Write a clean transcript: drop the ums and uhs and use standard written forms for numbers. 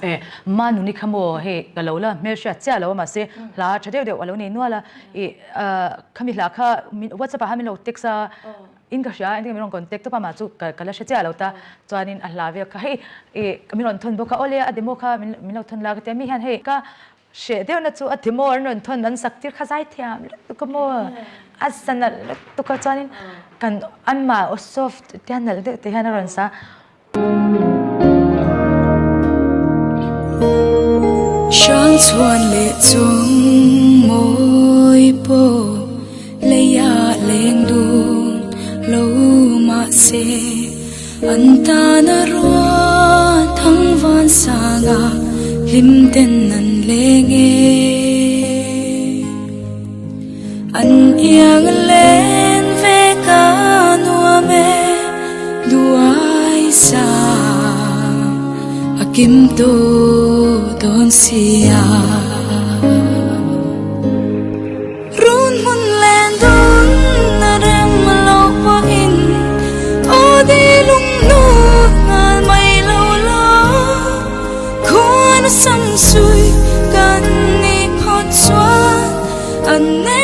E, Manuni kha maw hei ka lo la hmelhriat chiah lo a mahse hla tha deuh deuh a lo nei nual a, i khami hla kha WhatsApp ah khan min lo text a, in ka hria engtin nge min rawn contact tawp a mah chu ka la hre chiah lo ta, chuanin a hla vel kha hei i min rawn thawn bawk a awle a demo kha min lo thawn la ka tia mi hian hei ka Hreh deuhna chu a demo an rawn thawn an sak tir kha zai thiam lutuk a maw a sa nalh lutuk a chuanin kan anmah aw soft te nalh deuh te hian a rawn sa. Hrangchhuan leh chung mawi pawh leiah leng dun lo mahse An tana ruah thangvan sanga hlim ten an leng e. An iang len ve ka nuam e, duai sa a kim tawh dawn sia. Run hmun len dun a rem lo pawhin aw di lung lut nghal mai lo la. Khuan a sam sui kan ni phawt chuan an.